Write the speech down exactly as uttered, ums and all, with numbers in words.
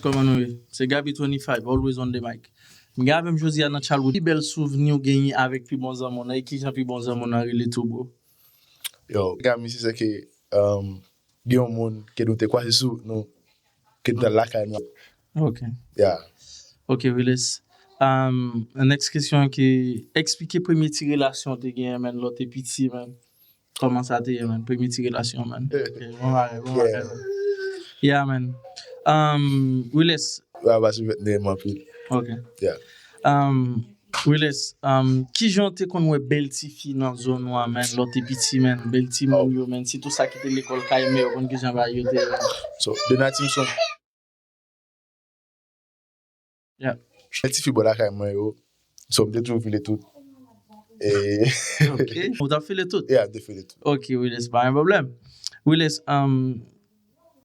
Kòman nou ye? Se Gaby twenty-five, always on the mic. M gen avè m jodi a nan Tchalwood. Ki bèl souvni w genyen avèk pi bon zanmi w nan, e kijan pi bon zanmi w nan rele tou, bro? Yo, Gaby, se sè ke um, gen yon moun ke nou te kwaze sou nou, ke nou te lakay nou. Ok. Yeah. Ok, Willis. Um, next kesyon ki eksplike premye ti relasyon w te genyen, man, lè w te piti, man. Kòman sa te ye, man? Premye ti relasyon, man. Ok, bon bagay, bon bagay, man. Yeah, man. Um, Willis. Wa pa sou vèt ne m anpil. Ok. Yeah. Um, Willis, um, kijan w te konn wè bèl ti fi nan zòn ou a, man, lè w te piti, man? Bèl ti moun yo, man. Sitou sa ki te lekòl kay mè yo, konn kijan bagay yo te ye, man. So, de nati m son. Yeah. Bèl ti fi bò lakay mwen yo. So, m te toujou file tout. E, Ok. Ou t ap file tout? Yeah, m te file tout. Ok, Willis, pa gen pwoblèm. Willis, um,